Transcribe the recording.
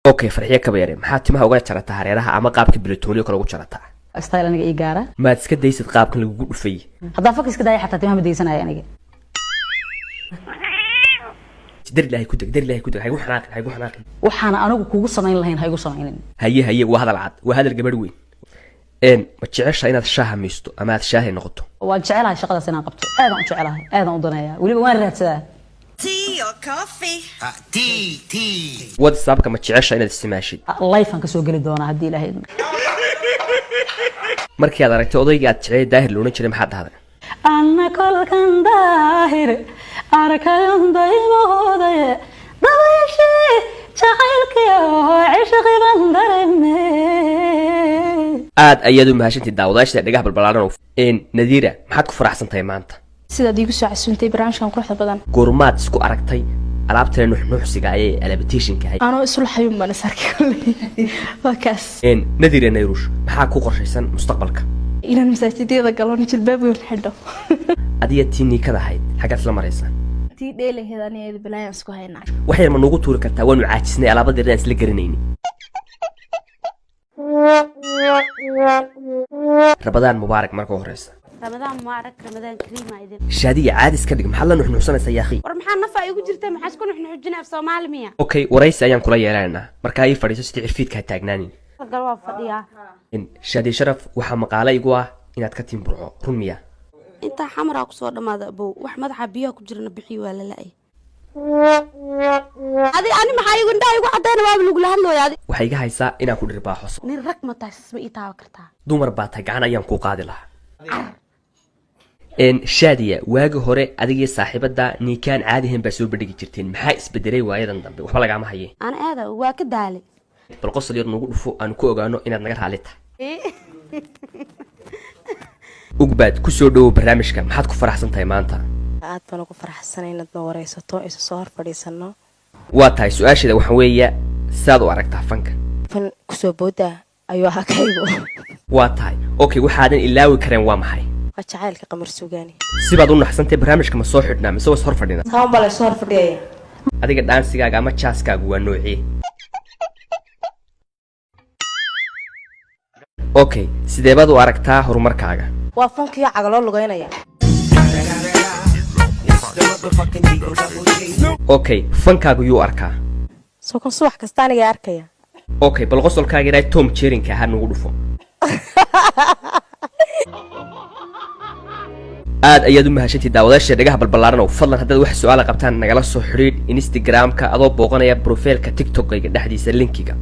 Okay, Farxiyo Kabayare, maxaa timaha uga jarataa hareeraha ama qaabka bilitooniyo kale ugu jarataa? Style aniga ii gaara. Maad iska daysid qaabkan lagugu dhufay? Haddaan fak iska daaya, xataa timaha ma daysanaya aniga. Dar Ilaahay ku deg, dar Ilaahay ku deg, haygu xanaaqin, haygu xanaaqin. Waxaana anigu kugu samayn lahayn ha igu samaynin. Haye haye, waa hadal cad, waa hadal gabadh weyn. Ma jecesha inaad shaaha miisto ama aad shaahi noqoto? Waan jecelahay shaqadaas inaan qabto, aadaan u jecelahay, aadaan u daneeyaa, weliba waan raadsadaa. Tea or coffee? Tea, tea. WhatsAppka ma jecesha inaad isticmaashid? Live aan kasoo geli doonaa haddii Ilaahay idmo. Markii aad aragtay odaygii aad jeclay Daahir la odhan jiray, maxaad dhahday? Anna kolkan Daahir arkayon daymoodaye, dabayshii jacaylkiyo cishqiban dareme. Aad ayaad u mahadsantiid daawadayaasha dhagaha balbalaaran. Nadiira, maxaad ku faraxsan tahay maanta? Sidaad iigu soo casuuntay barnaamijkan quruxda badan. Goormaad isku aragtay alaabtana nuxnuxsiga ayay alabitationka ahay? Anoo isulaxayun baan is arkay kolley, waa kaas. Nadiira Nayruush, maxaa ku qorshaysan mustaqbalka? Inaan masaajidiyada galo, jilbaab weyn xidho. Adiga tii niikada ahayd xaggaad isla maraysaa? Tii dheelaheed aniga balaayaan isku haynaa. Wax yar ma noogu tuuri kartaa? Waanu caajisnay alaabada yaraan isla garanayni. Ramadaan mubaarak marka horeysa. Ramadaan mubaarak, Ramadaan kariima idin. Shaadiya, caadi iska dhig, maxaad la nuxnuxsanaysaa, yaa akhi? War maxaa nafa igu jirta? Maxaa isku nuxnuxujina? Af Soomaali miya? Okay, waraysi ayaan kula yeelanaynaa, markaa ii fadhiiso sidii cirfiidka ha taagnaanin. Gal, waa fadhiyaa. Shaadiya Sharaf, waxaa maqaale igu ah inaad ka tiim Burco, run miya? Intaa Xamaraa kusoo dhammaada abow, wax madaxa biyaha ku jirana bixiyo, waa la la'ay. Adi ani maxaa igu indhaha igu cadayna? Waaba lagula hadlooya adi. Waxay iga haysaa inaan ku dhirbaaxo. Nin rag ma tahay? Sisma ii taaban kartaa? Dumar baa tahay, gacan ayaan kuu qaadi lahaa. Shaadiya, waagi hore adigii saaxiibada niikaan caadihan baa soo bandhigi jirteen, maxaa isbedelay waayadan dambe? Waxba lagaama haye. Ana aada waa ka daalay. Bal qosol yar noogu dhufo, aanu ku ogaano inaad naga raali tahay. Ugbaad, kusoo dhowow barnaamijka. Maxaad ku faraxsan tahay maanta? Aad baan ugu faraxsanay inaad na wareysato, isa soo hor fadhiisano. Waa tahay, su-aasheeda waxaa weeya, sidaad u aragtaa fanka? Fan kusoo booda ayuu ahaa kaygu. Waa tahay. Okay, waxaadan ilaawi kareen waa maxay? Waa jacaylka Qamar Suugaani. Sibaad u naxsantay, barnaamijka ma soo xidhnaa mise was hor fadhinaa? Taan baa laysoo hor fadhiyaya. Adiga dhaansigaaga ama jaaskaagu waa noocee? Okay, sidee baad u aragtaa horumarkaaga? Waa fankiyo cagaloo lugeynaya. Okay, fankaagu yuu arkaa? Soo kan subax kasta aniga arkaya. Okay, bal qosolkaaga ilaa Tom Jerinka ahaa nagu dhufo. Aad ayaad u mahadsantihi daawadaasha dhagaha balballaaranow. Fadlan haddaad wax su-aala qabtaan, nagala soo xidhiidh Instagram-ka adoo booqanaya profilka TikTok-ayga dhexdiisa linkiga.